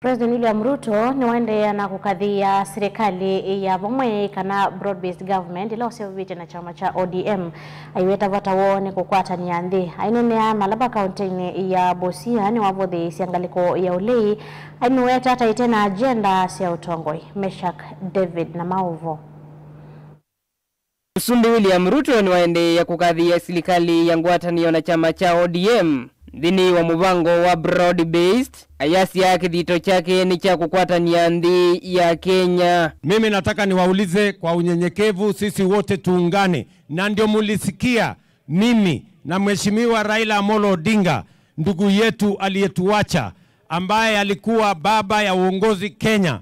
President William Ruto ni waendeea na kukadhia serikali ya vamwe kana broad based government ila usevite na chama cha ODM aiweta vata wone kukwata niandi ainenea Malaba kaunti ya Busia ni wavothe siangaliko ya ulei ainuweta hata itena agenda sia utongoi. Meshak David na mauvo. Usumbi William Ruto ni waendeea kukadhia serikali ya ngwatanio na chama cha ODM dhini wa mubango wa broad based ayasi yake dhito chake ni cha kukwata niandi ya Kenya. Mimi nataka niwaulize kwa unyenyekevu, sisi wote tuungane, na ndio mulisikia mimi na Mheshimiwa Raila Amolo Odinga, ndugu yetu aliyetuacha, ambaye alikuwa baba ya uongozi Kenya.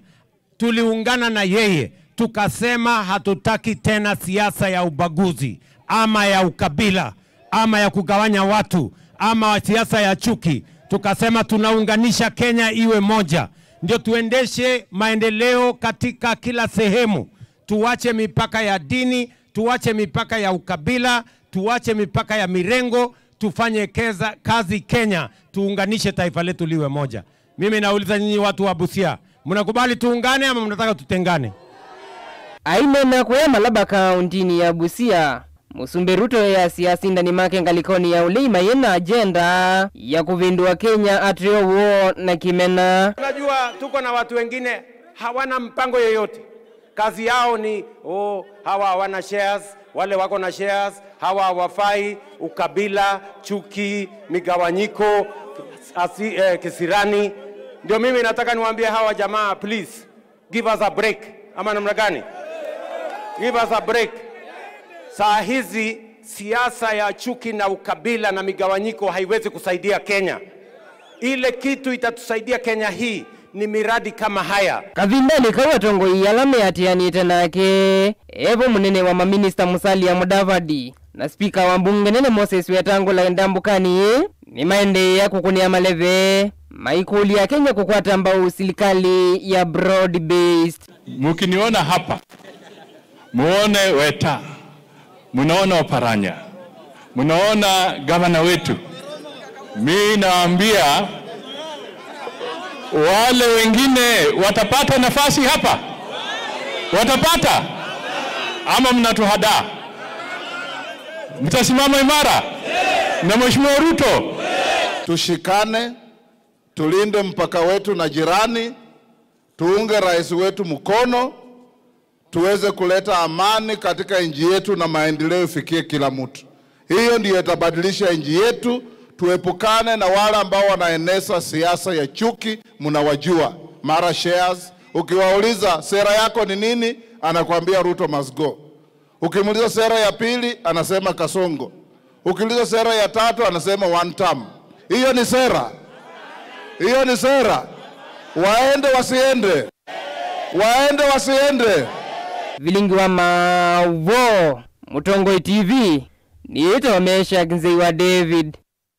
Tuliungana na yeye tukasema hatutaki tena siasa ya ubaguzi ama ya ukabila ama ya kugawanya watu ama siasa ya chuki. Tukasema tunaunganisha Kenya iwe moja, ndio tuendeshe maendeleo katika kila sehemu. Tuache mipaka ya dini, tuache mipaka ya ukabila, tuache mipaka ya mirengo, tufanye kazi Kenya, tuunganishe taifa letu liwe moja. Mimi nauliza nyinyi watu wa Busia, mnakubali tuungane ama mnataka tutengane? Aime na kwa Malaba kaunti ya Busia, Musumbe Ruto ya siasa ndani make ngalikoni ya ulima yena agenda ya kuvindua Kenya atrio wo na kimena. Unajua tuko na watu wengine hawana mpango yoyote. Kazi yao ni hawa hawana shares, wale wako na shares, hawa hawafai, ukabila, chuki, migawanyiko, kisirani. Ndio mimi nataka niwaambie hawa jamaa, please give us a break. Ama namna gani? Give us a break. Saa hizi siasa ya chuki na ukabila na migawanyiko haiwezi kusaidia Kenya. Ile kitu itatusaidia Kenya hii ni miradi kama haya. Kavindani kawa tongo iyalame atiani tenake evo munene wa maminista Musalia Mudavadi na spika wa mbunge nene Moses Wetangula ndambukani ni maende ya kukunia maleve maikuli ya Kenya kukwata mbao serikali ya broad based. Mukiniona hapa muone Weta, munaona Oparanya, munaona gavana wetu. Mimi naambia wale wengine watapata nafasi hapa? Watapata? Ama mnatuhadaa? Mtasimama imara na Mheshimiwa Ruto? Tushikane, tulinde mpaka wetu na jirani, tuunge rais wetu mkono, tuweze kuleta amani katika nchi yetu na maendeleo ifikie kila mtu. Hiyo ndiyo itabadilisha nchi yetu. Tuepukane na wale ambao wanaeneza siasa ya chuki, mnawajua. Mara shares, ukiwauliza sera yako ni nini, anakuambia Ruto must go. Ukimuuliza sera ya pili, anasema Kasongo. Ukiuliza sera ya tatu, anasema one term. Hiyo ni sera. Hiyo ni sera. Waende wasiende. Waende wasiende. Vilingi wa Mawo, Mutongoi TV, niita wa Meshak Nzeiwa David.